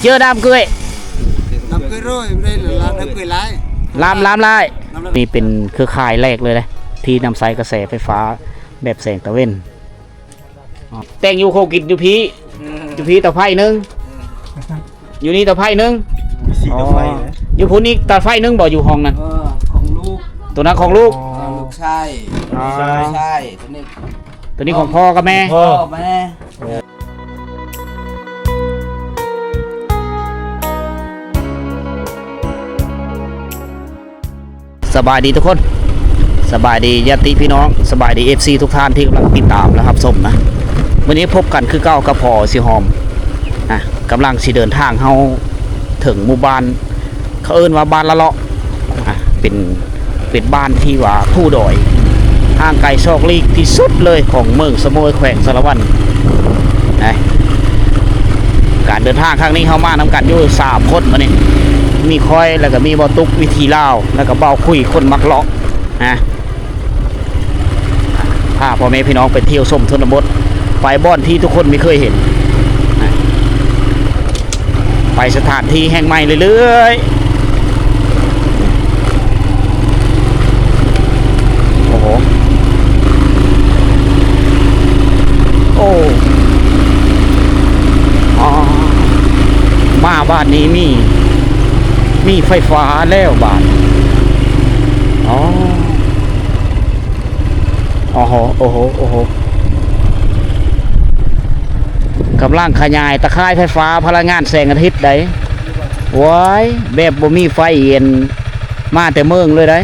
ເຈີດາມເກີຍ ດາມເກີຍໂຣຍ ບໍ່ໄດ້ລາມ ດາມເກີຍຫຼາຍ ລາມ ລາມຫຼາຍ. ນີ້ເປັນເຄືອຂ່າຍແລກເລີຍເດ້ ທີ່ນຳໃຊ້ກະແສໄຟຟ້າແບບແສງຕາເວັນ. ແຕ່ງຢູ່ໂຄກິດຢູ່ພີ້ ເອີ ຢູ່ພີ້ເຕົາໄຟໜຶ່ງ ເອີ ຢູ່ນີ້ເຕົາໄຟໜຶ່ງ ມີສີ່ເຕົາໄຟເດ້. ຢູ່ພຸ້ນອີກເຕົາໄຟໜຶ່ງບໍ່ ຢູ່ຫ້ອງນັ້ນ? ເອີ ຂອງລູກ ຕົວນັ້ນຂອງລູກ ອໍ ຂອງລູກຊາຍ ລູກຊາຍ ໂຕນີ້ ໂຕນີ້ຂອງພໍ່ກັບແມ່ ພໍ່ກັບແມ່. ສະບາຍດີທຸກຄົນ ສະບາຍດີຍາດຕິພີ່ນ້ອງ ສະບາຍດີເອັຟຊີທຸກທ່ານທີ່ກຳລັງຕິດຕາມ ແລະ ຮັບຊົມນະ. ມື້ນີ້ພົບກັນຄືເກົ່າກັບພໍ່ສີຫອມ ນະ ກຳລັງຊິເດີນທາງເຮົາເຖິງໝູ່ບ້ານ ເຂົາເອີ້ນວ່າບ້ານລະເລາະ ອ່າ ເປັນ ເປັນບ້ານທີ່ວ່າພູດອຍ ຫ່າງໄກຊອກຫຼີກທີ່ສຸດເລີຍຂອງເມືອງສະໂໝຍ ແຂວງສາລະວັນນະ. ການເດີນທາງຄັ້ງນີ້ເຮົາມານຳກັນຢູ່ສາມຄົນ ມື້ນີ້ມີຂ້ອຍ ແລ້ວກໍມີບ່າວຕຸກວິຖີລາວ ແລ້ວກໍບ່າວຄຸຍຄົນມັກເລາະນະ. ພາພໍ່ແມ່ພີ່ນ້ອງໄປທ່ຽວຊົມຊົນນະບົດ ໄປບ່ອນທີ່ທຸກຄົນໄມ່ເຄີຍເຫັນ ໄປສະຖານທີ່ແຫ່ງໃໝ່ເລື້ອຍໆ. ໂອ້ໂຫ ໂອ້ ອໍ ມາບາດນີ້ມີ ມີໄຟຟ້າແລ້ວບາດ ອໍ. ໂອ້ໂຫ ໂອ້ໂຫ ໂອ້ໂຫ ກຳລັງຂະຫຍາຍຕາຂ່າຍໄຟຟ້າພະລັງງານແສງອາທິດໃດ໋. ໂອ້ຍ ແບບບໍ່ມີໄຟເອັນ ມາແຕ່ເມືອງເລີຍໃດ໋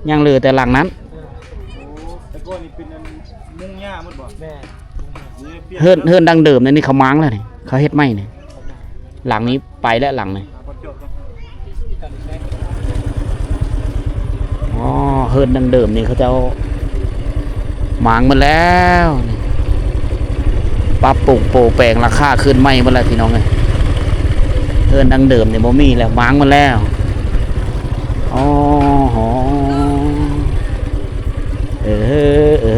ຍັງເຫຼືອແຕ່ຫຼັງນັ້ນ. ແຕ່ກ່ອນນີ້ເປັນອັນມຸງຫຍ້າໝົດບໍ່? ແມ່ນ. ເຮືອນ ເຮືອນດັ່ງເດີມນີ້ເຂົາມ້າງແລ້ວນີ້ ເຂົາເຮັດໃໝ່ນີ້ ຫຼັງນີ້ໄປແລ້ວ ຫຼັງນີ້. ອໍ ເຮືອນດັ້ງເດີມນີ້ເຂົາເຈົ້າມ້າງໝົດແລ້ວ ປັບປຸງໂປະແປງຫຼັງຄາຄືນໃໝ່ໝົດແລ້ວພີ່ນ້ອງເອີຍ. ເຮືອນດັ້ງເດີມນີ້ບໍ່ມີແລ້ວ ມ້າງໝົດແລ້ວ. ອໍ ເອີ ເອີ.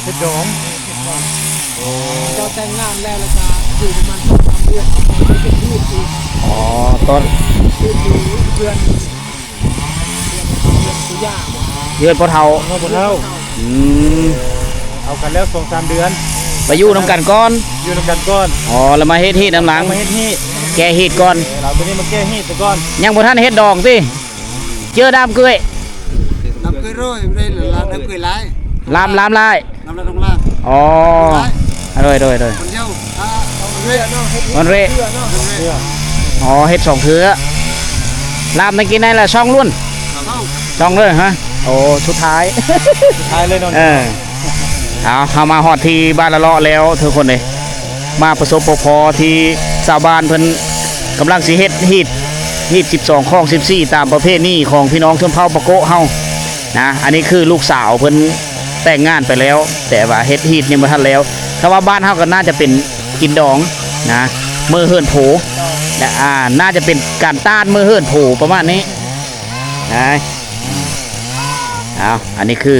ເຮັດດອງ ເຈົ້າແຕ່ງງານແລ້ວ ແລ້ວກະຢູ່ປະມານສອງສາມເດືອນ ເຮັດຮີດອີກ. ອໍ ຕອນ ເຮັດຢູ່ເຮືອນ ເຮືອນພໍ່ເຖົ້າ ເຮືອນພໍ່ເຖົ້າ. ອືມ ເອົາກັນແລ້ວສອງສາມເດືອນ ໄປຢູ່ນຳກັນກ່ອນ ຢູ່ນຳກັນກ່ອນ. ອໍ ແລ້ວມາເຮັດຮີດນຳຫຼັງ ມາເຮັດຮີດ ແກ້ຮີດກ່ອນ. ເອີ ເອົາໂຕນີ້ມາແກ້ຮີດຊະກ່ອນ ຍັງບໍ່ທັນເຮັດດອງຕິ? ເຈີດາມເກີຍ ດາມເກີຍໂຣຍ ບໍ່ໄດ້ລາມ ດາມເກີຍຫຼາຍ ລາມ ລາມຫຼາຍ ລາມຫຼາຍ ລາມຫຼາຍ. ອໍ ໂດຍ ໂດຍ ໂດຍ. ອໍ ເຮັດສອງເທື່ອ ລາມໄດ້ກິນໄດ້ລະສອງລຸ້ນ ສອງເລີຍຮະ. ໂອ້ ສຸດທ້າຍ ສຸດທ້າຍເລີຍເນາະ. ເອີ ເອົາ ເຮົາມາຮອດທີ່ບ້ານລະເລາະແລ້ວທຸກຄົນເອີຍ ມາປະສົບພົບພໍ້ທີ່ຊາວບ້ານເພິ່ນກຳລັງຊິເຮັດຮີດ ຮີດສິບສອງ ຄອງສິບສີ່ ຕາມປະເພນີຂອງພີ່ນ້ອງຊົນເຜົ່າປາໂກະເຮົານະ. ອັນນີ້ຄືລູກສາວເພິ່ນແຕ່ງງານໄປແລ້ວ ແຕ່ວ່າເຮັດຮີດຍັງບໍ່ທັນແລ້ວ. ຖ້າວ່າບ້ານເຮົາກໍໜ້າຈະເປັນກິນດອງນະ ເມີເຮືອນໂພ ແລະ ອ່າ ໜ້າຈະເປັນການຕ້ານເມີເຮືອນໂພປະມານນີ້ນະ. ເອົາ ອັນນີ້ຄື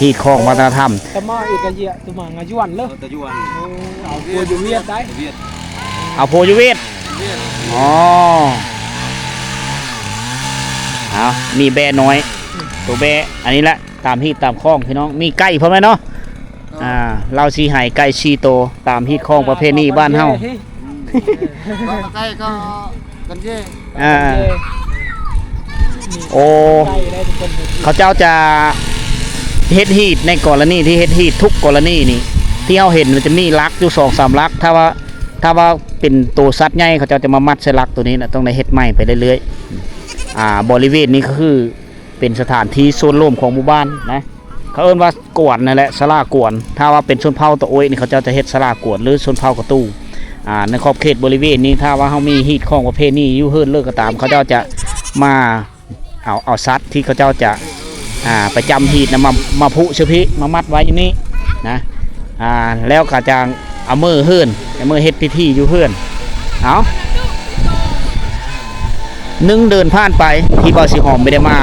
ຮີດຄອງວັດທະນະທຳ ຕະມາອີກກະເຢຍ ຕະມາງາຍວນເລີຍ ຕະຍວນ. ໂອ້ ເອົາຜົວຢູ່ຫວຽດໄດ໋ ເອົາຜົວຢູ່ຫວຽດ. ອໍ ເອົາ ມີແບ້ນ້ອຍ ໂຕແບ້ ອັນນີ້ແຫຼະ ຕາມຮີດຕາມຄອງພີ່ນ້ອງ ມີໄກ່ພ້ອມແລ້ວເນາະ. ອ່າ ລາວຊິໃຫ້ໄກ່ສີ່ໂຕ ຕາມຮີດຄອງປະເພນີບ້ານເຮົາ. ອືມ ໄກ່ກໍກັນເຈ ອ່າ ໂອ້ ເຂົາເຈົ້າຈະເຮັດຮີດ ໃນກໍລະນີທີ່ເຮັດຮີດທຸກກໍລະນີນີ້ ທີ່ເຮົາເຫັນມັນຈະມີຫຼັກຢູ່ສອງສາມຫຼັກ ຖ້າວ່າ ຖ້າວ່າເປັນໂຕສັດໃຫຍ່ ເຂົາເຈົ້າຈະມາມັດໃສ່ຫຼັກໂຕນີ້ນະ ຕ້ອງໄດ້ເຮັດໃໝ່ໄປເລື້ອຍໆ. ອ່າ ບໍລິເວນນີ້ກໍຄື ເປັນສະຖານທີ່ສ່ວນລວມຂອງໝູ່ບ້ານນະ ເຂົາເອີ້ນວ່າກວນນັ້ນແຫຼະ ສາລາກວນ. ຖ້າວ່າເປັນຊົນເຜົ່າຕະໂອ້ຍນີ້ ເຂົາເຈົ້າຈະເຮັດສາລາກວນ ຫຼື ຊົນເຜົ່າກະຕູ. ອ່າ ໃນຂອບເຂດບໍລິເວນນີ້ ຖ້າວ່າເຮົາມີຮີດຄອງປະເພນີຢູ່ເຮືອນເລີກກໍຕາມ ເຂົາເຈົ້າຈະມາເອົາ ເອົາສັດທີ່ເຂົາເຈົ້າຈະ ອ່າ ປະຈຳຮີດນະ ມາ ມາຜູກເຊີພີ້ ມາມັດໄວ້ຢູ່ນີ້ນະ. ອ່າ ແລ້ວກໍຈັ່ງເອົາເມີເຮືອນ ໃນມື້ເຮັດພິທີຢູ່ເຮືອນ. ເອົາ ໜຶ່ງເດືອນຜ່ານໄປ ທີ່ບ່າວສີຫອມບໍ່ໄດ້ມາ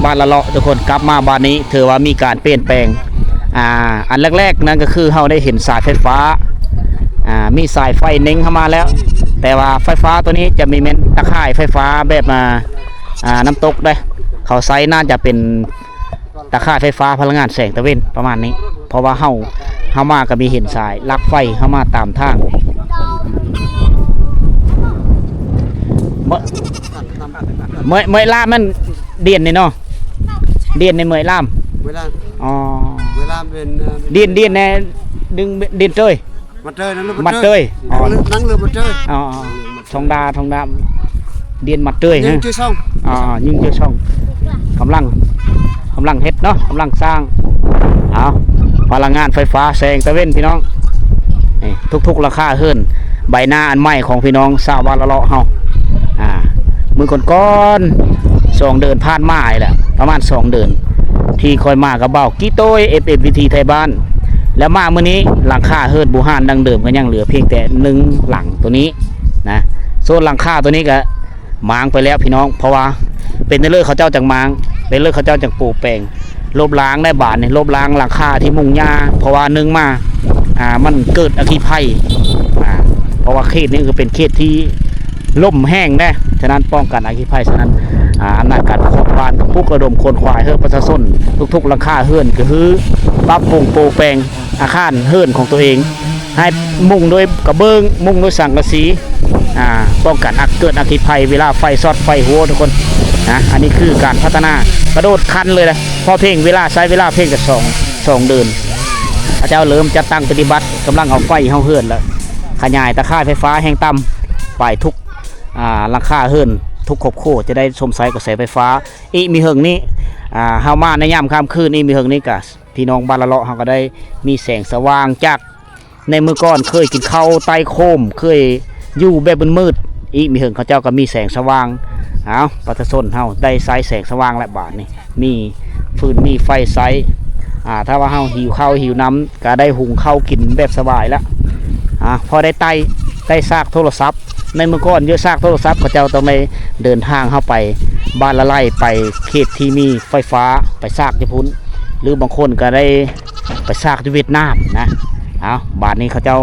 ບ້ານລະເລາະ ທຸກຄົນ ກັບມາບ້ານນີ້ ຖືວ່າມີການປ່ຽນແປງ. ອ່າ ອັນແລກໆນັ້ນກໍຄືເຮົາໄດ້ເຫັນສາຍໄຟຟ້າ ອ່າ ມີສາຍໄຟເໜັງເຂົ້າມາແລ້ວ ແຕ່ວ່າໄຟຟ້າໂຕນີ້ຈະມີແມ່ນຕາຂ່າຍໄຟຟ້າແບບ ອ່າ ອ່າ ນ້ຳຕົກເດ້ ເຂົາໃຊ້ໜ້າຈະເປັນ ຕາຂ່າຍໄຟຟ້າພະລັງງານແສງຕາເວັນປະມານນີ້ ເພາະວ່າເຮົາ ເຮົາມາກໍມີເຫັນສາຍຫຼັກໄຟເຮົາມາຕາມທາງ. ເມື່ອຍ ເມື່ອຍລາມມັນດ່ຽນນີ້ເນາະ ດ່ຽນນີ້ເມື່ອຍລາມ. ເວລາ ອໍ ເວລາເປັນ ເອີ ດ່ຽນ ດ່ຽນແນ່ ດຶງ ດ່ຽນເຕີຍ ມັດເຕີຍ ນັ່ງເລີ ມັດເຕີຍ ນັ່ງເລີ ມັດເຕີຍ. ອໍ ທອງດາ ທອງດາ ດ່ຽນມັດເຕີຍ ຍິງເຈີຊ່ອງ ອໍ ຍິງເຈີຊ່ອງ ກຳລັງ ກຳລັງເຮັດເນາະ ກຳລັງສ້າງ. ເອົາ ພະລັງງານໄຟຟ້າແສງຕາເວັນ ພີ່ນ້ອງ ນີ້ ທຸກໆຫຼັງຄາເຮືອນ ໃບໜ້າອັນໃໝ່ຂອງພີ່ນ້ອງຊາວບ້ານລະເລາະເຮົາ. ອ່າ ມື້ກ່ອນໆ ສອງເດືອນຜ່ານມານີ້ແຫຼະ ປະມານສອງເດືອນ ທີ່ຂ້ອຍມາກັບບ່າວກີໂຕ້ຍ ເອັຟເອັມວີທີ ໄທບ້ານ ແລ້ວມາມື້ນີ້ ຫຼັງຄາເຮືອນບູຮານດັ້ງເດີມກໍຍັງເຫຼືອພຽງແຕ່ໜຶ່ງຫຼັງໂຕນີ້ນະ. ສ່ວນຫຼັງຄາໂຕນີ້ກໍມ້າງໄປແລ້ວພີ່ນ້ອງ ເພາະວ່າເປັນແນວເລີເຂົາເຈົ້າຈັ່ງມ້າງ ເປັນເລີເຂົາເຈົ້າຈັ່ງປູແປງ ລົບລ້າງໄດ້ບາດນີ້ ລົບລ້າງຫຼັງຄາທີ່ມຸງຫຍ້າ ເພາະວ່າໜຶ່ງມາ ອ່າ ມັນເກີດອັກຄີໄພ ອ່າ ເພາະວ່າເຂດນີ້ຄືເປັນເຂດທີ່ ລົມແຮງເດ້ ສະນັ້ນປ້ອງກັນອັກຄີໄພ. ສະນັ້ນ ອາ ອຳນາດການປົກຄອງບ້ານກໍປຸກລະດົມຂົນຂວາຍເຮີປະຊາຊົນ ທຸກໆຫຼັງຄາເຮືອນກໍຄືປັບປຸງໂປະແປງອາຄານເຮືອນຂອງຕົວເອງ ໃຫ້ມຸງດ້ວຍກະເບື້ອງ ມຸງດ້ວຍສັງກະສີ ອາ ປ້ອງກັນອັກ ເກີດອັກຄີໄພເວລາໄຟຊັອດໄຟຮົ່ວທຸກຄົນນະ. ອັນນີ້ຄືການພັດທະນາກະໂດດຂັ້ນເລີຍນະ ເພາະພຽງເວລາ ໃຊ້ເວລາພຽງແຕ່ສອງ ສອງເດືອນ ເຂົາເຈົ້າເລີ່ມຈັດຕັ້ງປະຕິບັດ ກຳລັງເອົາໄຟເຂົ້າເຮືອນແລ້ວ ຂະຫຍາຍຕາຂ່າຍໄຟຟ້າແຮງຕ່ຳໄປທຸກ ອ່າ ຫຼັງຄາເຮືອນ ທຸກຄອບຄົວຈະໄດ້ຊົມໃຊ້ກະແສໄຟຟ້າ. ອີກບໍ່ເຫິງນີ້ ອ່າ ເຮົາມາໃນຍາມຄ່ຳຄືນ ອີກບໍ່ເຫິງນີ້ກະ ພີ່ນ້ອງບ້ານລະເລາະເຮົາກໍໄດ້ມີແສງສະຫວ່າງຈາກ ໃນມື້ກ່ອນເຄີຍກິນເຂົ້າໃຕ້ໂຄມ ເຄີຍຢູ່ແບບມືດໆ ອີກບໍ່ເຫິງເຂົາເຈົ້າກໍມີແສງສະຫວ່າງ. ເອົາ ປະຊາຊົນເຮົາໄດ້ໃຊ້ແສງສະຫວ່າງແລ້ວບາດນີ້ ມີຟືນມີໄຟໃຊ້ ອ່າ ຖ້າວ່າເຮົາຫິວເຂົ້າຫິວນ້ຳ ກະໄດ້ຫຸງເຂົ້າກິນແບບສະບາຍລະ ອ່າ ພໍໄດ້ໄຕ້ ໄຕ້ຊາກໂທລະສັບ. ໃນມື້ກ່ອນຢູ່ຊາກໂທລະສັບ ເຂົາເຈົ້າຕ້ອງໄດ້ເດີນທາງເຂົ້າໄປບ້ານລະໄລ ໄປເຂດທີ່ມີໄຟຟ້າ ໄປຊາກຢູ່ພຸ້ນ ຫຼືບາງຄົນກະໄດ້ໄປຊາກຢູ່ຫວຽດນາມນະ. ເອົາ ບາດນີ້ເຂົາເຈົ້າ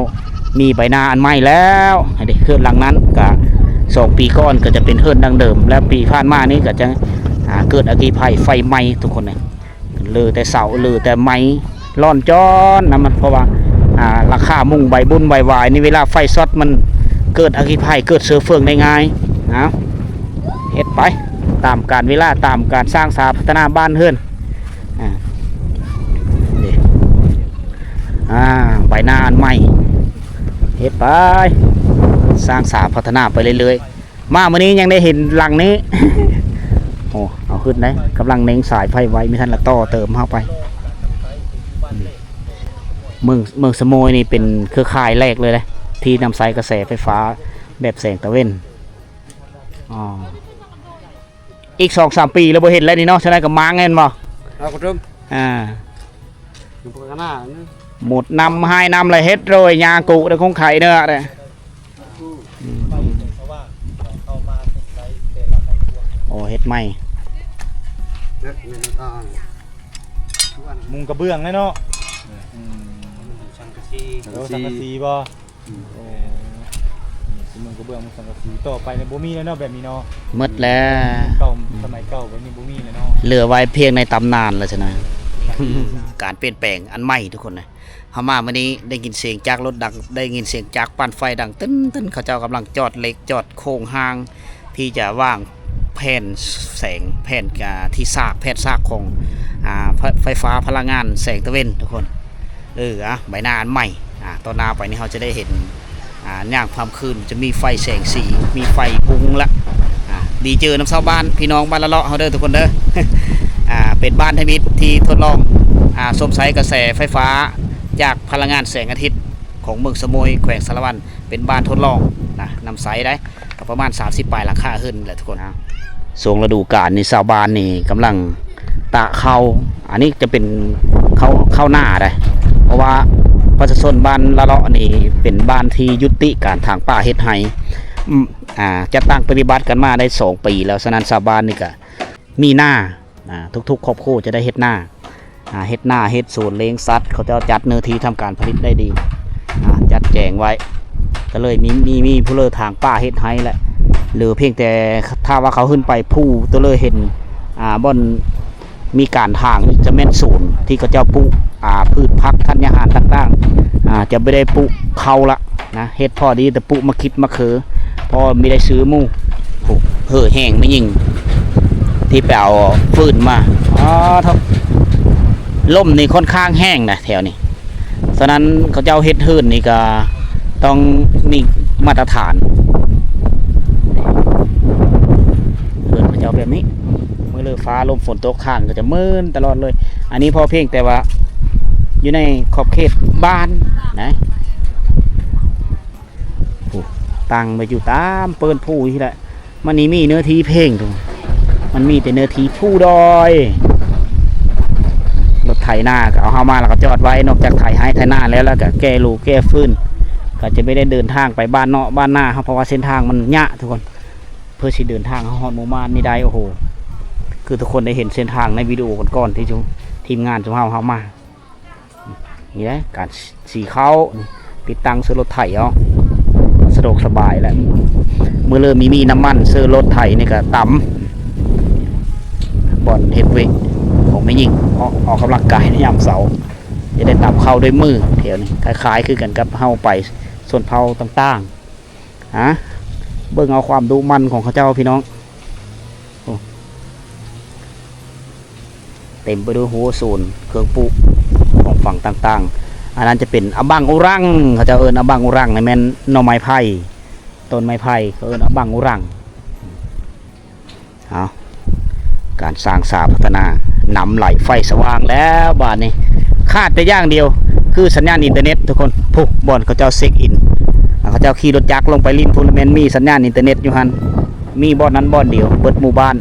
ມີໃບໜ້າອັນໃໝ່ແລ້ວ ໃຫ້ໄດ້ເຮືອນຫຼັງນັ້ນ ກະສອງປີກ່ອນກະຈະເປັນເຮືອນດັ່ງເດີມ ແລ້ວປີຜ່ານມານີ້ກະຈະ ອ່າ ເກີດອັກຄີໄພໄຟໄໝ້ທຸກຄົນເລີຍ ເຫຼືອແຕ່ເສົາ ເຫຼືອແຕ່ໄມ້ ຮ້ອນຈ້ອນນຳມັນ ເພາະວ່າ ອ່າ ຫຼັງຄາມຸງໃບບຸນໃບຫວາຍນີ້ ເວລາໄຟຊັອດມັນເກີດອັກຄີໄພ ເກີດເຊື້ອເຟືອງໄດ້ງ່າຍ. ເອົາ ເຮັດໄປຕາມການເວລາ ຕາມການສ້າງສາພັດທະນາບ້ານເຮືອນ. ອ່າ ນີ້ ອ່າ ໃບໜ້າອັນໃໝ່ ເຮັດໄປ ສ້າງສາພັດທະນາໄປເລື້ອຍໆ. ມາມື້ນີ້ຍັງໄດ້ເຫັນຫຼັງນີ້ ໂອ້ ເອົາຂຶ້ນໄດ້ ກຳລັງເນັ່ງສາຍໄຟໄວ້ ມີທັນລະຕໍ່ເຕີມເຂົ້າໄປ. ເມືອງ ເມືອງສະໂໝຍນີ້ເປັນເຄືອຂ່າຍແລກເລີຍເດ້ ທີ່ນຳໃຊ້ກະແສໄຟຟ້າແບບແສງຕາເວັນ. ອໍ ອີກສອງສາມປີແລ້ວບໍ່ເຫັນແລ້ວນີ້ເນາະ ສະນັ້ນກໍມ້າງແມ່ນບໍ່? ເອົາກະເຕີມ ອ່າ ຢູ່ພາກໜ້ານີ້ ໝົດນ້ຳ ຫາຍນ້ຳລະເຮັດໂດຍຍາກຸເດ້ ຄົງໄຂເນາະເດ້. ໂອ້ ເຮັດໃໝ່ ມຸງກະເບື້ອງແລ້ວເນາະ. ອືມ ສັງກະສີ ໂອ້ ສັງກະສີບໍ່? ອືມ ໂອ້ ຊິມຸງກະເບື້ອງ ມຸງສັງກະສີ ຕໍ່ໄປນີ້ບໍ່ມີແລ້ວເນາະ ແບບນີ້ເນາະ ໝົດແລ້ວ ເກົ່າ ອືມ ສະໄໝເກົ່າແບບນີ້ບໍ່ມີແລ້ວເນາະ ເຫຼືອໄວ້ພຽງໃນຕຳນານແລ້ວຊັ້ນນະ. ການປ່ຽນແປງອັນໃໝ່ທຸກຄົນນະ ເຮົາມາມື້ນີ້ໄດ້ຍິນສຽງຈັກລົດດັງ ໄດ້ຍິນສຽງຈັກປັ່ນໄຟດັງຕຶ້ນໆ ເຂົາເຈົ້າກຳລັງຈອດເຫຼັກ ຈອດໂຄງຮ່າງ ທີ່ຈະວາງແຜ່ນແສງ ແຜ່ນ ອ່າ ທີ່ສາກ ແຜ່ນສາກຂອງ ອ່າ ໄຟ ໄຟຟ້າພະລັງງານແສງຕາເວັນທຸກຄົນ. ເອີ ອ່ະ ໃບໜ້າອັນໃໝ່ ອ່າ ຕໍ່ໜ້າໄປນີ້ເຮົາຈະໄດ້ເຫັນ ອ່າ ຍາມຄ່ຳຄືນຈະມີໄຟແສງສີ ມີໄຟປຸງລະ ອ່າ ດີເຈີນຳຊາວບ້ານ ພີ່ນ້ອງບ້ານລະເລາະເຮົາເດີທຸກຄົນເດີ. ອ່າ ເປັນບ້ານທຳອິດທີ່ທົດລອງ ອ່າ ຊົມໃຊ້ກະແສໄຟຟ້າຈາກພະລັງງານແສງອາທິດຂອງເມືອງສະໂໝຍ ແຂວງສາລະວັນ ເປັນບ້ານທົດລອງນະ ນຳໃຊ້ໄດ້ ກໍປະມານສາມສິບປາຍຫຼັງຄາເຮືອນແຫຼະທຸກຄົນ. ຊ່ວງລະດູການນີ້ຊາວບ້ານນີ້ກຳລັງຕາກເຂົ້າ ອັນນີ້ຈະເປັນເຂົ້າ ເຂົ້າໜ້າໄດ໋ ເພາະວ່າ ປະຊາຊົນບ້ານລະເລາະນີ້ເປັນບ້ານທີ່ຢຸດຕິການຖາງປ່າເຮັດໄຮ່ ອາ ຈັດຕັ້ງປະຕິບັດກັນມາໄດ້ສອງປີແລ້ວ. ສະນັ້ນຊາວບ້ານນີ້ກະມີນາ ອາ ທຸກໆຄອບຄົວຈະໄດ້ເຮັດນາ ອາ ເຮັດນາ ເຮັດສວນ ລ້ຽງສັດ ເຂົາເຈົ້າຈັດເນື້ອທີ່ທຳການຜະລິດໄດ້ດີ ອາ ຈັດແຈງໄວ້ ກໍເລີຍມີ ມີ ມີຜູ້ເລີທາງປ່າເຮັດໄຮ່ແຫຼະ ຫຼືພຽງແຕ່ຖ້າວ່າເຂົາຂຶ້ນໄປພູຕົວເລີເຫັນ ອາ ບ່ອນມີການຖາງ ຈະແມ່ນສວນທີ່ເຂົາເຈົ້າປູກ ອາ ພືດຜັກທັນຍາຫານຕ່າງໆ ອາ ຈະບໍ່ໄດ້ປູກເຂົ້າລະ ນະ ເຮັດພໍດີແຕ່ປູກໝາກຂິດໝາກເຂີ ພໍມີໄດ້ຊື້ໝູ່. ໂອ້ ເຫີແຮງແມ່ຍິງທີ່ໄປເອົາຟືນມາ ອໍ ທ້ອ ລົມນີ້ຄ່ອນຂ້າງແຮງນະແຖວນີ້. ສະນັ້ນເຂົາເຈົ້າເຮັດເຮືອນນີ້ກໍຕ້ອງມີມາດຕະຖານ ເຮືອນເຂົາເຈົ້າແບບນີ້ ມື້ເລີຟ້າລົມຝົນຕົກ ຄານກໍຈະເມີນຕະຫຼອດເລີຍ. ອັນນີ້ພໍພຽງແຕ່ວ່າຢູ່ໃນຂອບເຂດບ້ານນະ. ໂອ້ ຕັ້ງໄວ້ຢູ່ຕາມເປີ້ນພູນີ້ແຫຼະ ມັນນີ້ມີເນື້ອທີ່ເພງ ມັນມີແຕ່ເນື້ອທີ່ພູດອຍ. ລົດໄຖນາກໍເອົາເຮົາມາ ແລ້ວກໍຈອດໄວ້ ນອກຈາກໄຖໄຮ່ໄຖນາແລ້ວ ແລ້ວກໍແກ່ລູແກ່ຟືນ ກໍຈະບໍ່ໄດ້ເດີນທາງໄປບ້ານເນາະບ້ານນາເຮົາ ເພາະວ່າເສັ້ນທາງມັນຍາກທຸກຄົນ. ເພື່ອຊິເດີນທາງເຮົາຮອດໝູ່ບ້ານນີ້ໄດ້ ໂອ້ໂຫ ຄືທຸກຄົນໄດ້ເຫັນເສັ້ນທາງໃນວິດີໂອກ່ອນໆ ທີ່ ທີມງານຊຸມເຮົາເອົາມາ. ນີ້ແຫຼະການສີເຂົ້າ ຕິດຕັ້ງໃສ່ລົດໄຖເອົາ ສະດວກສະບາຍແຫຼະ. ມື້ເລີ່ມມີ ມີນ້ຳມັນໃສ່ລົດໄຖນີ້ກໍຕຳ ບ່ອນເຮັດເວກຂອງແມ່ຍິງ ອອກ ອອກກຳລັງກາຍໃນຍາມເຊົ້າ ຈະໄດ້ຕຳເຂົ້າດ້ວຍມື. ແຖວນີ້ຄ້າຍໆຄືກັນກັບເຮົາໄປຊົນເຜົ່າຕ່າງໆ. ອາ ເບິ່ງເອົາຄວາມດຸໝັ່ນຂອງເຂົາເຈົ້າພີ່ນ້ອງ. ໂອ້ ເຕັມໄປດ້ວຍຫົວໂສນເຄື່ອງປູກຂອງຝັ່ງຕ່າງໆ. ອັນນັ້ນຈະເປັນອະບັງອຸຣັງ ເຂົາເຈົ້າເອີ້ນອະບັງອຸຣັງ ນີ້ແມ່ນໜໍ່ໄມ້ໄຜ່ ຕົ້ນໄມ້ໄຜ່ ເຂົາເອີ້ນອະບັງອຸຣັງ. ເອົາ ການສ້າງສາພັດທະນາ ນ້ຳໄຫຼໄຟສະຫວ່າງແລ້ວບາດນີ້ ຂາດແຕ່ຢ່າງດຽວ ຄືສັນຍານອິນເຕີເນັດທຸກຄົນ. ພຸ້ນ ບ່ອນເຂົາເຈົ້າເຊັກອິນ ເຂົາເຈົ້າຂີ່ລົດຈັກລົງໄປຫຼິ້ນພຸ້ນ ແມ່ນມີສັນຍານອິນເຕີເນັດຢູ່ຫັ້ນ ມີບ່ອນນັ້ນບ່ອນດຽວ ເບິດໝູ່ບ້ານ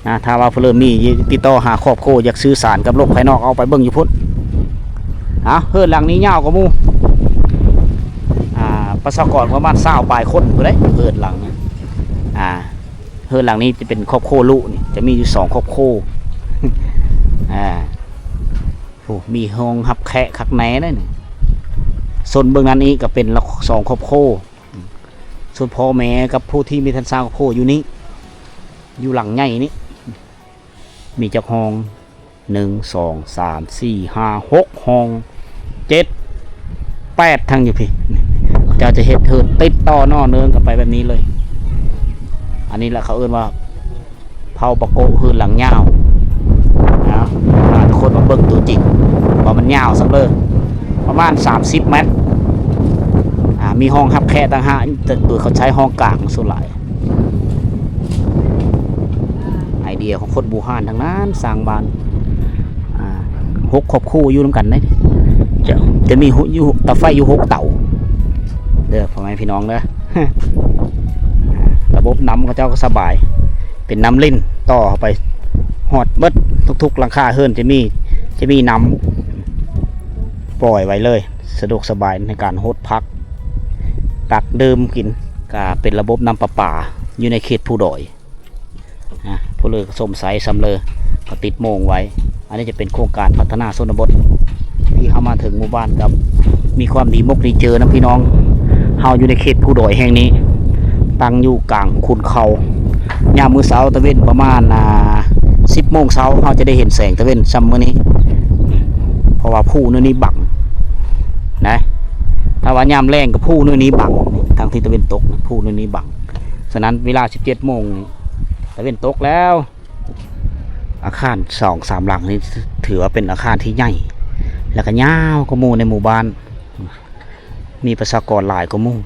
ນະ. ຖ້າວ່າຜູ້ເລີ່ມມີ ຕິດຕໍ່ຫາຄອບຄົວ ຢາກສື່ສານກັບໂລກພາຍນອກ ເອົາໄປເບິ່ງຢູ່ພຸ້ນ. ເອົາ ເຮືອນຫຼັງນີ້ຍາວກວ່າໝູ່ ອາ ປະຊາກອນປະມານຊາວປາຍຄົນພຸ້ນເດ້ ເຮືອນຫຼັງນີ້ ອາ ເຮືອນຫຼັງນີ້ຈະເປັນຄອບຄົວລຸນີ້ ຈະມີຢູ່ສອງຄອບຄົວ ອາ ໂອ້ ມີຫ້ອງຮັບແຂກຄັກແນ່ເດ້ນີ້. ໂຊນເບື້ອງນັ້ນອີກກໍເປັນສອງຄອບຄົວ ສ່ວນພໍ່ແມ່ກັບຜູ້ທີ່ມີທັນສ້າງຄອບຄົວຢູ່ນີ້ ຢູ່ຫຼັງໃຫຍ່ນີ້. ມີຈັກຫ້ອງ? ໜຶ່ງ ສອງ ສາມ ສີ່ ຫ້າ ຫົກ ຫ້ອງ ເຈັດ ແປດ ທັງຢູ່ພີ້. ເຂົາເຈົ້າຈະເຮັດເຮືອນຕິດຕໍ່ຕໍ່ເນື່ອງກັນໄປແບບນີ້ເລີຍ. ອັນນີ້ລະເຂົາເອີ້ນວ່າເຜົ່າປາໂກະ ເຮືອນຫຼັງຍາວນະ. ພາທຸກຄົນມາເບິ່ງຕົວຈິງວ່າມັນຍາວສ່ຳເລີ ປະມານສາມສິບແມັດ. ອາ ມີຫ້ອງຮັບແຂກຕ່າງຫາກ ໂດຍເຂົາໃຊ້ຫ້ອງກາງສ່ວນຫຼາຍ. ໄອເດຍຂອງຄົນບູຮານທັງນັ້ນ ສ້າງບ້ານ ອາ ຫົກຄອບຄົວຢູ່ນຳກັນເດ້. ຈະ ຈະມີ ຢູ່ເຕົາໄຟຢູ່ຫົກເຕົາເດີ ພໍ່ແມ່ພີ່ນ້ອງເດີ. ລະບົບນ້ຳເຂົາເຈົ້າກໍສະບາຍ ເປັນນ້ຳລິນຕໍ່ເຂົ້າໄປຮອດເບິດ ທຸກໆຫຼັງຄາເຮືອນຈະມີ ຈະມີນ້ຳປ່ອຍໄວ້ເລີຍ ສະດວກສະບາຍໃນການຫົດຜັກ ຕັກດື່ມກິນ. ກະເປັນລະບົບນ້ຳປະປາຢູ່ໃນເຂດພູດອຍ ອາ ຜູ້ເລີກໍຊົມໃຊ້ຊຳເລີ ກໍຕິດໂມງໄວ້. ອັນນີ້ຈະເປັນໂຄງການພັດທະນາຊົນນະບົດ ທີ່ເຮົາມາເຖິງໝູ່ບ້ານ ກັບມີຄວາມດີມົກດີເຈີນຳພີ່ນ້ອງ. ເຮົາຢູ່ໃນເຂດພູດອຍແຫ່ງນີ້ ຕັ້ງຢູ່ກາງຂຸນເຂົາ. ຍາມມື້ເຊົ້າຕາເວັນປະມານ ອາ ສິບໂມງເຊົ້າ ເຮົາຈະໄດ້ເຫັນແສງຕາເວັນຊ່ຳມື້ນີ້ ເພາະວ່າພູນີ້ບັງນະ. ຖ້າວ່າຍາມແລງກໍພູນີ້ບັງ ທາງທິດຕາເວັນຕົກ ພູນີ້ບັງ. ສະນັ້ນເວລາສິບເຈັດໂມງນີ້ ຕາເວັນຕົກແລ້ວ. ອາຄານສອງສາມຫຼັງນີ້ ຖືວ່າເປັນອາຄານທີ່ໃຫຍ່ ແລ້ວກໍຍາວກວ່າໝູ່ໃນໝູ່ບ້ານ ມີປະຊາກອນຫຼາຍກວ່າໝູ່.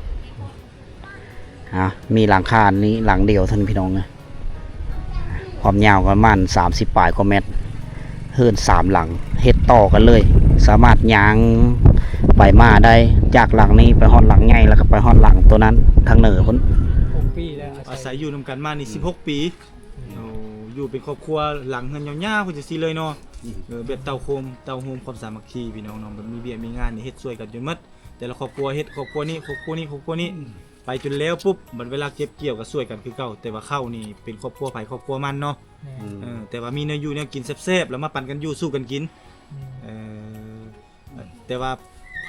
ອາ ມີຫຼັງຄານີ້ຫຼັງດຽວເທົ່ານັ້ນພີ່ນ້ອງເອີຍ. ຄວາມຍາວປະມານສາມສິບປາຍກວ່າແມັດ ເຮືອນສາມຫຼັງເຮັດຕໍ່ກັນເລີຍ ສາມາດຍ່າງໄປມາໄດ້ ຈາກຫຼັງນີ້ໄປຮອດຫຼັງໃຫຍ່ ແລ້ວກໍໄປຮອດຫຼັງໂຕນັ້ນທາງເໜືອພຸ້ນ. ອາໄສຢູ່ນຳກັນມານີ້ສິບຫົກປີ. ໂອ້ ຢູ່ເປັນຄອບຄົວ ຫຼັງເຮືອນຍາວໆ ຄືຈັ່ງຊີ້ເລີຍເນາະ. ເອີ ແບບເຕົ້າໂຮມ ເຕົ້າໂຮມຄວາມສາມັກຄີພີ່ນ້ອງເນາະ ແບບມີວຽກມີງານນີ້ເຮັດຊ່ວຍກັນຈົນໝົດ ແຕ່ລະຄອບຄົວເຮັດ ຄອບຄົວນີ້ ຄອບຄົວນີ້ ຄອບຄົວນີ້ ອືມ ໄປຈົນແລ້ວປຸບ ບັດເວລາເກັບກ່ຽວກໍຊ່ວຍກັນຄືເກົ່າ ແຕ່ວ່າເຂົ້ານີ້ເປັນຄອບຄົວໃຜຄອບຄົວມັນເນາະ ແມ່ນ ອືມ ເອີ ແຕ່ວ່າມີແນວຢູ່ແນວກິນແຊບໆ ແລ້ວມາປັນກັນຢູ່ສູ່ກັນກິນ ແມ່ນ ເອີ ແຕ່ວ່າ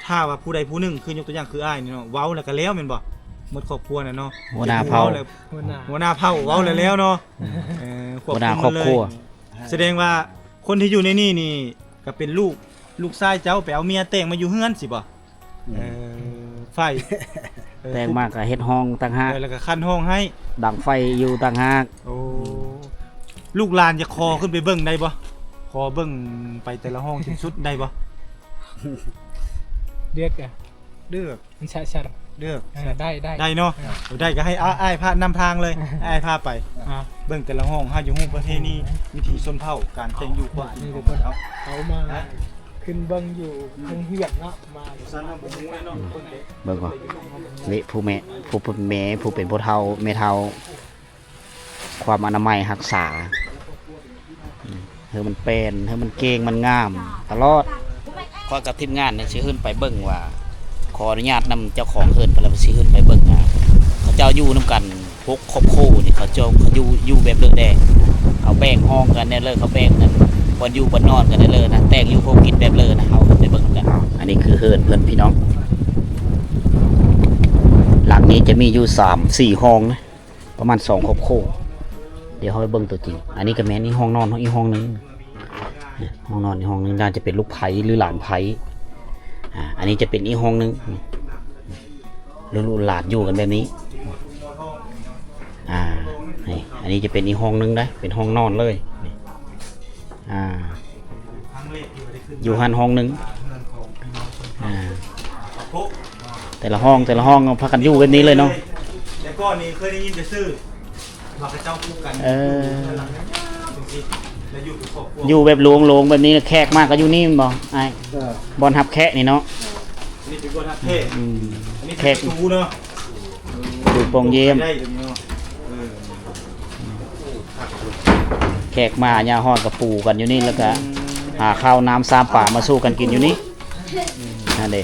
ຖ້າວ່າຜູ້ໃດຜູ້ໜຶ່ງ ຄືຍົກຕົວຢ່າງຄືອ້າຍນີ້ເນາະ ເວົ້າແລ້ວກໍແລ້ວແມ່ນບໍ່? ໝົດຄອບຄົວນະເນາະ ຫົວໜ້າເຜົ່າ ຫົວໜ້າ ຫົວໜ້າເຜົ່າເວົ້າແລ້ວເນາະ ເອີ ຄວບຄຸມໝົດເລີຍ ຫົວໜ້າຄອບຄົວ ສະແດງວ່າຄົນທີ່ຢູ່ໃນນີ້ນີ້ ກໍເປັນລູກ ລູກຊາຍເຈົ້າໄປເອົາເມຍແຕ່ງມາຢູ່ເຮືອນຊີ້ບໍ່? ອືມ ເອີ ໄຟ ເອີ ແຕ່ງມາກໍເຮັດຫ້ອງຕ່າງຫາກ ເອີ ແລ້ວກໍຄັນຫ້ອງໃຫ້ ດັງໄຟຢູ່ຕ່າງຫາກ ໂອ້ ລູກຫຼານຢາກຂໍຂຶ້ນໄປເບິ່ງໄດ້ບໍ່? ຂໍເບິ່ງໄປແຕ່ລະຫ້ອງຈົນສຸດໄດ້ບໍ່? ເລືອກກະ ເລືອກ ມັນຊະຊັນ ເລືອກ ເອີ ໄດ້ ໄດ້ ໄດ້ເນາະ ເອີ ໄດ້ກໍໃຫ້ອ້າຍ ອ້າຍພານຳທາງເລີຍ ອ້າຍພາໄປ ອ່າ ເບິ່ງແຕ່ລະຫ້ອງ ເຮົາຢາກຮູ້ປະເພນີ ວິຖີຊົນເຜົ່າ ການແຕ່ງຢູ່ຂອງ ນີ້ທຸກຄົນ ເອົາ ເອົາມາ ຮະ ຂຶ້ນເບິ່ງຢູ່ ອືມ ເທິງເຮືອນເນາະ ມາ ຊັ້ນເຮົາບໍ່ຮູ້ເນາະ ເບິ່ງກ່ອນ ນີ້ຜູ້ແມ່ ຜູ້ເປັນ ຜູ້ເປັນຜູ້ເຖົ້າ ແມ່ເຖົ້າ ຄວາມອະນາໄມຮັກສາ ອືມ ໃຫ້ມັນແປ້ນ ໃຫ້ມັນເກັ່ງ ມັນງາມຕະຫຼອດ. ຂ້ອຍກັບທີມງານນີ້ຊິຂຶ້ນໄປເບິ່ງວ່າ ຂໍອະນຸຍາດນຳເຈົ້າຂອງເຮືອນເພິ່ນ ແລ້ວຊິຂຶ້ນໄປເບິ່ງວ່າ ເຂົາເຈົ້າຢູ່ນຳກັນຫົກຄອບຄົວນີ້ ເຂົາເຈົ້າ ເຂົາຢູ່ ຢູ່ແບບເລີແດ່ ເຂົາແບ່ງຫ້ອງກັນແນວເລີ ເຂົາແບ່ງນັ້ນ ບ່ອນຢູ່ບ່ອນນອນກັນແນວເລີນະ ແຕ່ງຢູ່ໂຄກິນແບບເລີນະ ເຮົາໄປເບິ່ງນຳກັນ. ອັນນີ້ຄືເຮືອນເພິ່ນພີ່ນ້ອງ ຫຼັງນີ້ຈະມີຢູ່ສາມສີ່ຫ້ອງນະ. ປະມານສອງຄອບຄົວ ດຽວເຮົາໄປເບິ່ງຕົວຈິງ. ອັນນີ້ກໍແມ່ນອີກຫ້ອງນອນ ອີກຫ້ອງໜຶ່ງ ຫ້ອງນອນອີກຫ້ອງໜຶ່ງ ໜ້າຈະເປັນລູກໃພ້ ຫຼື ຫຼານໃພ້. ອາ ອັນນີ້ຈະເປັນອີກຫ້ອງໜຶ່ງ ລູກຫຼານຢູ່ກັນແບບນີ້. ອາ ນີ້ ອັນນີ້ຈະເປັນອີກຫ້ອງໜຶ່ງໄດ໋ ເປັນຫ້ອງນອນເລີຍ. ອາ ຢູ່ຫັ້ນຫ້ອງໜຶ່ງ ອາ ແຕ່ລະຫ້ອງ ແຕ່ລະຫ້ອງພາກັນຢູ່ແບບນີ້ເລີຍເນາະ. ແຕ່ກ່ອນນີ້ເຄີຍໄດ້ຍິນແຕ່ຊື່ ວ່າເຂົາເຈົ້າປູກກັນ ເອີ ຢູ່ເຮືອນຫຼັງຍາວໆ ຈັ່ງຊີ້ ແລ້ວຢູ່ເປັນຄອບຄົວ ຢູ່ແບບໂລ່ງໆ ແບບນີ້ ແຂກມາກໍຢູ່ນີ້ແມ່ນບໍ່ອ້າຍ? ເອີ ບ່ອນຮັບແຂກນີ້ເນາະ ນີ້ເປັນບ່ອນຮັບແຂກ ອືມ ອັນນີ້ແຂກ ປະຕູເນາະ ປະຕູປ່ອງຢ້ຽມ ໄດ້ຕົວນີ້ເນາະ ເອີ ແຂກມາຍາມຮອດກໍປູກັນຢູ່ນີ້ ແລ້ວກໍ ອືມ ຫາເຂົ້ານ້ຳຊາມປາມາສູ່ກັນກິນຢູ່ນີ້ ອືມ ນັ້ນເດ້.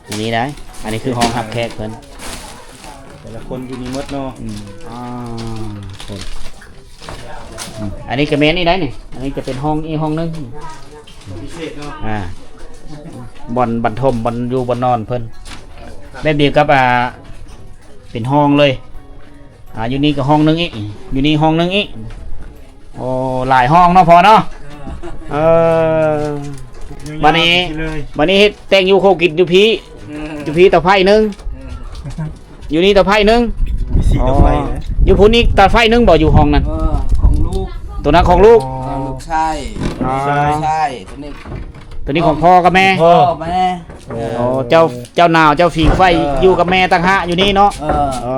ອັນນີ້ໄດ໋ ອັນນີ້ຄືຫ້ອງຮັບແຂກເພິ່ນ ແຕ່ລະຄົນຢູ່ນີ້ໝົດເນາະ ອືມ ອ່າ ຄົນ ອືມ ອັນນີ້ກໍແມ່ນນີ້ໄດ໋ນີ້ ອັນນີ້ຈະເປັນຫ້ອງອີກຫ້ອງໜຶ່ງ ພິເສດເນາະ ອ່າ ບ່ອນບັນທົມ ບ່ອນຢູ່ບ່ອນນອນເພິ່ນ ແບບດຽວກັບ ອ່າ ເປັນຫ້ອງເລີຍ. ອ່າ ຢູ່ນີ້ກໍຫ້ອງໜຶ່ງອີກ ຢູ່ນີ້ຫ້ອງໜຶ່ງອີກ ໂອ້ ຫຼາຍຫ້ອງເນາະພໍ່ເນາະ ເອີ ເອີ ບັດນີ້ ບັດນີ້ເຮັດແຕ່ງຢູ່ໂຄກິດຢູ່ພີ້ ເອີ ຢູ່ພີ້ເຕົາໄຟໜຶ່ງ ເອີ ຢູ່ນີ້ເຕົາໄຟໜຶ່ງ ມີສີ່ເຕົາໄຟ ເອີ ນະ ຢູ່ພຸ້ນອີກເຕົາໄຟໜຶ່ງບໍ່ ຢູ່ຫ້ອງນັ້ນ ເອີ ຂອງລູກ ຕົວນັ້ນຂອງລູກ ອໍ ເອີ ລູກຊາຍ ອໍ ລູກຊາຍ ຕົວນີ້ ຕົວນີ້ຂອງພໍ່ກັບແມ່ ພໍ່ກັບແມ່ ໂອ້ ເອີ ເຈົ້າ ເຈົ້າໜາວເຈົ້າຜິງໄຟ ເອີ ຢູ່ກັບແມ່ຕ່າງຫາກຢູ່ນີ້ເນາະ ເອີ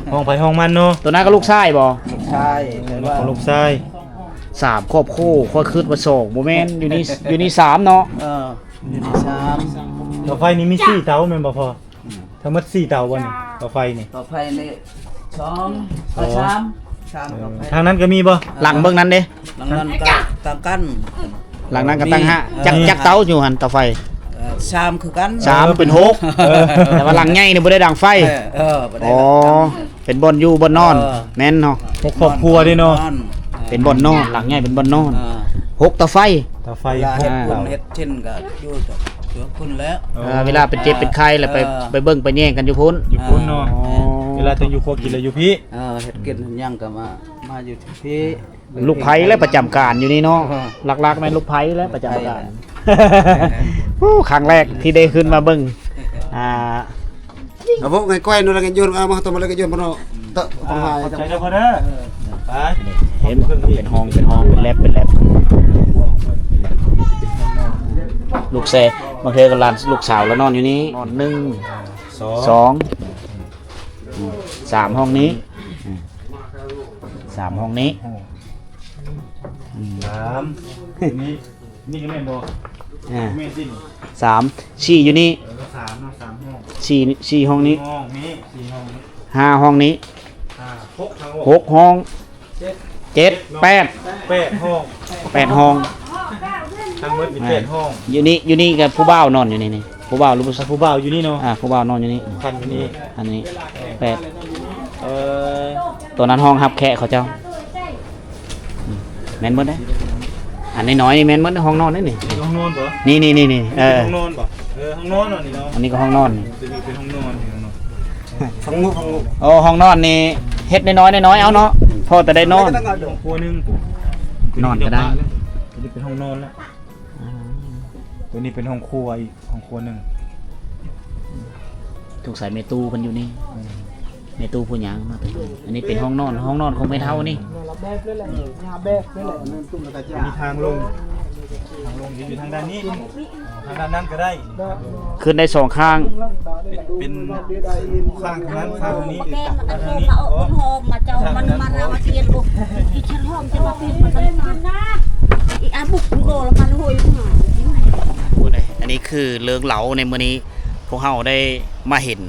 ອໍ ຫ້ອງໃຜຫ້ອງມັນເນາະ ຕົວນັ້ນກໍລູກຊາຍບໍ່ ລູກຊາຍ ແຕ່ວ່າຂອງລູກຊາຍ ສາມຄອບຄົວ ຂ້ອຍຄິດວ່າສອງ ບໍ່ແມ່ນ ຢູ່ນີ້ ຢູ່ນີ້ສາມເນາະ ເອີ ຢູ່ນີ້ສາມ ເຕົາໄຟນີ້ມີສີ່ເຕົາແມ່ນບໍ່ພໍ່? ອືມ ທັງໝົດສີ່ເຕົາບໍ່ນີ້ ເຕົາໄຟນີ້ ເຕົາໄຟນີ້ສອງ ສອງ ເອີ ສາມ ສາມ ເອີ ເຕົາໄຟ ທາງນັ້ນກໍມີບໍ່? ຫຼັງເບິ່ງນັ້ນເດ້ ຫຼັງນັ້ນກໍຕ່າງກັນ ຫຼັງນັ້ນກໍຕ່າງຫາກ ມີ ຈັກ ເອີ ຈັກເຕົາຢູ່ຫັ້ນເຕົາໄຟ? ເອີ ສາມຄືກັນ ສາມ ເອີ ເປັນຫົກ ເອີ ແຕ່ວ່າຫຼັງໃຫຍ່ນີ້ບໍ່ໄດ້ດັງໄຟ ເອີ ເອີ ບໍ່ໄດ້ ອໍ ຫຼັງ ເປັນບ່ອນຢູ່ບ່ອນນອນ ເອີ ແມ່ນເນາະ ຫົກຄອບຄົວເດ້ເນາະ ເປັນບ່ອນນອນ ຫຼັງໃຫຍ່ເປັນບ່ອນນອນ ເອີ ຫົກເຕົາໄຟ ເຕົາໄຟ ເວລາເຮັດບຸນ ອ່າ ເຮັດສິນກໍຢູ່ ຢູ່ພຸ້ນແຫຼະ ເອີ ເວລາເປັນເຈັບເປັນໄຂ້ແລ້ວໄປ ເອີ ໄປເບິ່ງໄປແຍງກັນຢູ່ພຸ້ນ ຢູ່ພຸ້ນເນາະ ອໍ ເວລາຕ້ອງຢູ່ຄົວກິນແລ້ວຢູ່ພີ້ ເອີ ເຮັດກິນເຮັດຫຍັງກໍມາ ມາຢູ່ທີ່ພີ້ ລູກໃພ້ແຫຼະປະຈຳການຢູ່ນີ້ເນາະ ເອີ ຫຼັກໆແມ່ນລູກໃພ້ແຫຼະປະຈຳການ ລູກໃພ້ແຫຼະ ໂອ້ ຄັ້ງແລກທີ່ໄດ້ຂຶ້ນມາເບິ່ງ ອ່າ ອາ ເອົາພວກໄງກ້ອຍໂນລະເກັດຍົນ ເອົາມາຕົມມາລະເກັດຍົນພະເນາະ ເຕີ ຂອງຫາຍ ຂອບໃຈເດີພໍ່ເດີ ໄປ ເຫັນເປັນຫ້ອງ ເປັນຫ້ອງ ເປັນແລັບ ເປັນແລັບ ລູກແຊ ບາງເທື່ອກໍຫຼານ ລູກສາວລະນອນຢູ່ນີ້ ນອນໜຶ່ງ ສອງ ສອງ ອືມ ສາມ ຫ້ອງນີ້ ອືມ ສາມ ຫ້ອງນີ້ ອືມ ສາມ ນີ້ ນີ້ກໍແມ່ນບໍ່? ອ່າ ແມ່ນສິ ສາມ ສີ່ ຢູ່ນີ້ ເອີ ສາມເນາະ ສາມຫ້ອງ ສີ່ ສີ່ ຫ້ອງນີ້ ຫ້ອງນີ້ ສີ່ ຫ້ອງນີ້ ຫ້າ ຫ້ອງນີ້ ຫ້າ ຫົກ ຫົກຫ້ອງ ເຈັດ ເຈັດ ແປດ ແປດຫ້ອງ ແປດຫ້ອງ ທັງໝົດມີແປດຫ້ອງ ຢູ່ນີ້ ຢູ່ນີ້ກໍຜູ້ບ່າວນອນຢູ່ນີ້ນີ້ ຜູ້ບ່າວຫຼືຜູ້ ຜູ້ບ່າວຢູ່ນີ້ເນາະ ອ່າ ຜູ້ບ່າວນອນຢູ່ນີ້ ຄັນຢູ່ນີ້ ອັນນີ້ແປດ ເອີ ຕົວນັ້ນຫ້ອງຮັບແຂກເຂົາເຈົ້າ ອືມ ແມ່ນໝົດເດ້ ອັນນ້ອຍໆນີ້ແມ່ນໝົດ ຫ້ອງນອນເດ້ນີ້ ນີ້ຫ້ອງນອນບໍ່? ນີ້ໆໆໆ ເອີ ຫ້ອງນອນບໍ່? ເອີ ຫ້ອງນອນເນາະນີ້ເນາະ ອັນນີ້ກໍຫ້ອງນອນ ຕົວນີ້ເປັນຫ້ອງນອນນີ້ເນາະ ຝັ່ງງູ່ ຝັ່ງງູ່ ໂອ້ ຫ້ອງນອນນີ້ເຮັດນ້ອຍໆ ນ້ອຍໆ ເອົາເນາະ ພໍແຕ່ໄດ້ນອນ ຫ້ອງຄົວໜຶ່ງ ນອນກໍໄດ້ ຕົວນີ້ເປັນຫ້ອງນອນແລ້ວ ອືມ ຕົວນີ້ເປັນຫ້ອງຄົວອີກ ຫ້ອງຄົວໜຶ່ງ ສົງໄສແມ່ຕູ້ເພິ່ນຢູ່ນີ້ ອືມ ແມ່ຕູ້ຜູ້ຍ່າງມາ ອັນນີ້ເປັນຫ້ອງນອນ ຫ້ອງນອນຂອງແມ່ເຖົ້ານີ້ ແບບເລີຍແຫຼະ ຍາແບບເລີຍແຫຼະ ມີທາງລົງ ທາງລົງຢູ່ທາງດ້ານນີ້ ທາງດ້ານນັ້ນກໍໄດ້ ຂຶ້ນໄດ້ສອງຂ້າງ ເປັນ ເປັນຂ້າງທາງນັ້ນ ຂ້າງທາງນີ້ ແກນມັນກໍໂທມາເອົາຄົນຫອມມາເຈົ້າ ມັນມາລາວາຕຽນໂອ ອີກເຂດຫ້ອງຈະມາເປັນມັນນະ ອີກອາບຸກໂກລະມັນໂຫຍມາ ອັນນີ້ຄືເລື່ອງເລົ່າໃນມື້ນີ້ ພວກເຮົາໄດ້ມາເຫັນ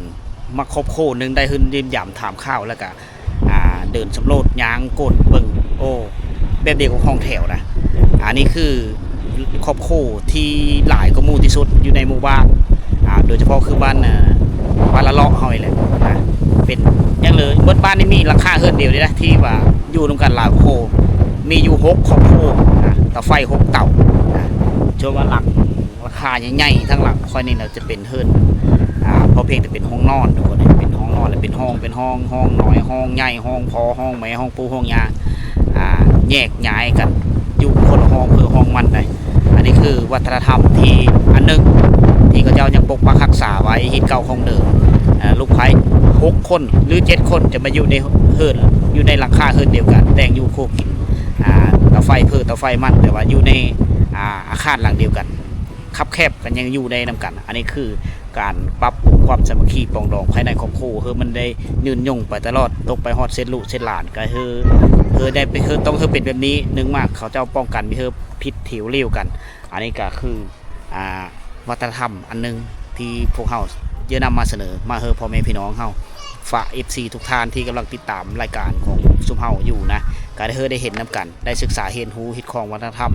ມາຄອບຄົວໜຶ່ງ ໄດ້ຂຶ້ນຢ້ຽມຢາມຖາມຂ່າວ ແລ້ວກະ ອ່າ ເດີນສຳຫຼວດຍ່າງກົດເບິ່ງ ໂອ້ ແບບດຽວກັບຫ້ອງແຖວນະ ອັນນີ້ຄືຄອບຄົວທີ່ຫຼາຍກວ່າໝູ່ທີ່ສຸດຢູ່ໃນໝູ່ບ້ານ ອ່າ ໂດຍສະເພາະຄືບ້ານ ອ່າ ບ້ານລະເລາະເຮົານີ້ແຫຼະນະ ເປັນຫຍັງເລີຍ ເບິດບ້ານນີ້ມີຫຼັງຄາເຮືອນດຽວນີ້ນະ ທີ່ວ່າຢູ່ນຳກັນຫຼາຍຄອບຄົວ ມີຢູ່ຫົກຄອບຄົວນະ ເຕົາໄຟຫົກເຕົານະ ເຊື່ອວ່າຫຼັງ ຫຼັງຄາໃຫຍ່ໆ ທາງຫຼັງຂ້ອຍນີ້ນະ ຈະເປັນເຮືອນ ອ່າ ພໍພຽງແຕ່ເປັນຫ້ອງນອນ ທຸກຄົນ ເປັນຫ້ອງນອນ ແລະ ເປັນຫ້ອງ ເປັນຫ້ອງ ຫ້ອງນ້ອຍ ຫ້ອງໃຫຍ່ ຫ້ອງພໍ່ ຫ້ອງແມ່ ຫ້ອງປູ່ ຫ້ອງຍ່າ ອ່າ ແຍກຍ້າຍກັນຢູ່ຄົນລະຫ້ອງ ເພື່ອຫ້ອງມັນໄດ໋. ອັນນີ້ຄືວັດທະນະທຳທີ່ອັນໜຶ່ງ ທີ່ເຂົາເຈົ້າຍັງປົກປັກຮັກສາໄວ້ ຮີດເກົ່າຂອງເດີມ ເອີ ລູກໃພ້ຫົກຄົນ ຫຼື ເຈັດຄົນ ຈະມາຢູ່ໃນເຮືອນ ຢູ່ໃນຫຼັງຄາເຮືອນດຽວກັນ ແຕ່ງຢູ່ຄູ່ກິນ ອ່າ ເຕົາໄຟເພີ ເຕົາໄຟມັນ ແຕ່ວ່າຢູ່ໃນ ອ່າ ອາຄານຫຼັງດຽວກັນ ຄັບແຄບກັນ ຍັງຢູ່ໄດ້ນຳກັນ. ອັນນີ້ຄືການປັບປຸງຄວາມສາມັກຄີປອງດອງພາຍໃນຄອບຄົວ ເຮີມັນໄດ້ຍືນຍົງໄປຕະຫຼອດ ຕົກໄປຮອດເສດລູກເສດຫຼານ ກໍເຮີ ເຮີໄດ້ ເຮີຕ້ອງເຮີເປັນແບບນີ້. ໜຶ່ງມາເຂົາເຈົ້າປ້ອງກັນ ມີເຮີຜິດຖຽວຫຼຽວກັນ. ອັນນີ້ກໍຄື ອ່າ ວັດທະນະທຳອັນໜຶ່ງທີ່ພວກເຮົາຈະນຳມາສະເໜີມາເຮີພໍ່ແມ່ພີ່ນ້ອງເຮົາ ຝາກເອັຟຊີທຸກທ່ານທີ່ກຳລັງຕິດຕາມລາຍການຂອງຊຸມເຮົາຢູ່ນະ ກໍໄດ້ເຮີໄດ້ເຫັນນຳກັນ ໄດ້ສຶກສາຮຽນຮູ້ຮີດຄອງວັດທະນະທຳ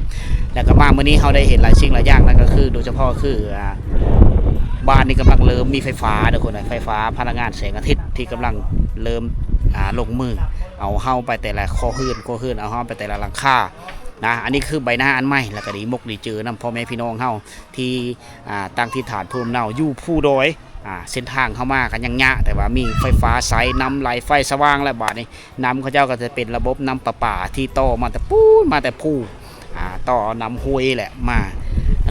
ແລ້ວກໍມາມື້ນີ້ເຮົາໄດ້ເຫັນຫຼາຍສິ່ງຫຼາຍຢ່າງ ນັ້ນກໍຄື ໂດຍສະເພາະຄື ອ່າ ບ້ານນີ້ກຳລັງເລີ່ມມີໄຟຟ້າເດີ ຄົນ ໄຟຟ້າພະລັງງານແສງອາທິດທີ່ກຳລັງເລີ່ມ ອ່າ ລົງມືເອົາເຮົາໄປແຕ່ລະຄົວເຮືອນ ຄົວເຮືອນ ເອົາເຮົາໄປແຕ່ລະຫຼັງຄານະ. ອັນນີ້ຄືໃບໜ້າອັນໃໝ່ ແລ້ວກໍດີມົກດີເຈີນຳພໍ່ແມ່ພີ່ນ້ອງເຮົາ ທີ່ ອ່າ ຕັ້ງຖິ່ນຖານພູມເນົາຢູ່ພູດອຍ ອ່າ ເສັ້ນທາງເຮົາມາກໍຍັງຍາກ ແຕ່ວ່າມີໄຟຟ້າໃຊ້ ນ້ຳໄຫຼໄຟສະຫວ່າງແລ້ວ ບາດນີ້ນ້ຳເຂົາເຈົ້າກໍຈະເປັນລະບົບນ້ຳປະປາທີ່ຕໍ່ມາແຕ່ປູນ ມາແຕ່ພູ ອ່າ ຕໍ່ເອົານ້ຳຫ້ວຍແຫຼະມາ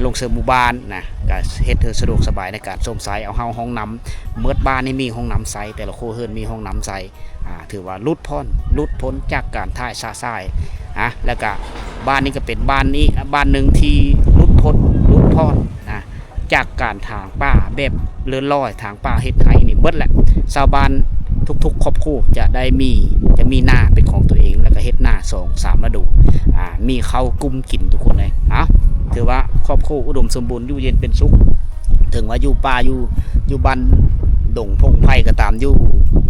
ລົງເສີມໝູ່ບ້ານນະ ກໍເຮັດໃຫ້ສະດວກສະບາຍໃນການຊົມໃຊ້ ເອົາເຮົາຫ້ອງນ້ຳ ໝົດບ້ານນີ້ມີຫ້ອງນ້ຳໃຊ້ ແຕ່ລະຄົວເຮືອນມີຫ້ອງນ້ຳໃຊ້. ອ່າ ຖືວ່າຫຼຸດຜ່ອນ ຫຼຸດພົ້ນຈາກການທ້າຍຊະຊາຍ ອ່າ ແລ້ວກະບ້ານນີ້ກໍເປັນບ້ານນີ້ ບ້ານໜຶ່ງທີ່ຫຼຸດພົ້ນ ຫຼຸດຜ່ອນ ອ່າ ຈາກການຖາງປ່າແບບເລີ້ນລອຍ ຖາງປ່າເຮັດໄຮ່ນີ້ເບິດແຫຼະ. ຊາວບ້ານທຸກໆຄອບຄົວຈະໄດ້ມີ ຈະມີນາເປັນຂອງຕົວເອງ ແລ້ວກໍເຮັດນາສອງສາມລະດູ ອ່າ ມີເຂົ້າກຸ້ມກິນທຸກຄົນເລີຍ. ເອົ້າ ຖືວ່າຄອບຄົວອຸດົມສົມບູນ ຢູ່ເຢັນເປັນສຸກ ເຖິງວ່າຢູ່ປ່າ ຢູ່ ຢູ່ບ້ານດົງພົງໄຜ່ກໍຕາມ ຢູ່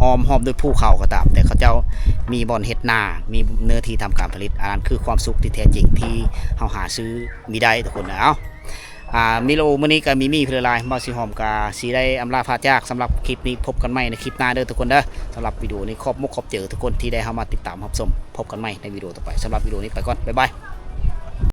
ອ້ອມຮອບດ້ວຍພູເຂົາກໍຕາມ ແຕ່ເຂົາເຈົ້າມີບ່ອນເຮັດນາ ມີເນື້ອທີ່ທຳການຜະລິດ ອັນນັ້ນຄືຄວາມສຸກທີ່ແທ້ຈິງທີ່ເຮົາຫາຊື້ມີໄດ້ທຸກຄົນ. ເອົ້າ ອ່າ ວິດີໂອມື້ນີ້ກໍມີມີເທື່ອຫຼາຍ ບ່າວສີຫອມກໍຊິໄດ້ອຳລາພາຈາກ ສຳລັບຄລິບນີ້ ພົບກັນໃໝ່ໃນຄລິບໜ້າເດີທຸກຄົນເດີ. ສຳລັບວິດີໂອນີ້ຂອບມຸກຂອບໃຈທຸກຄົນທີ່ໄດ້ເຂົ້າມາຕິດຕາມຮັບຊົມ ພົບກັນໃໝ່ໃນວິດີໂອຕໍ່ໄປ. ສຳລັບວິດີໂອນີ້ໄປກ່ອນ ບາຍບາຍ.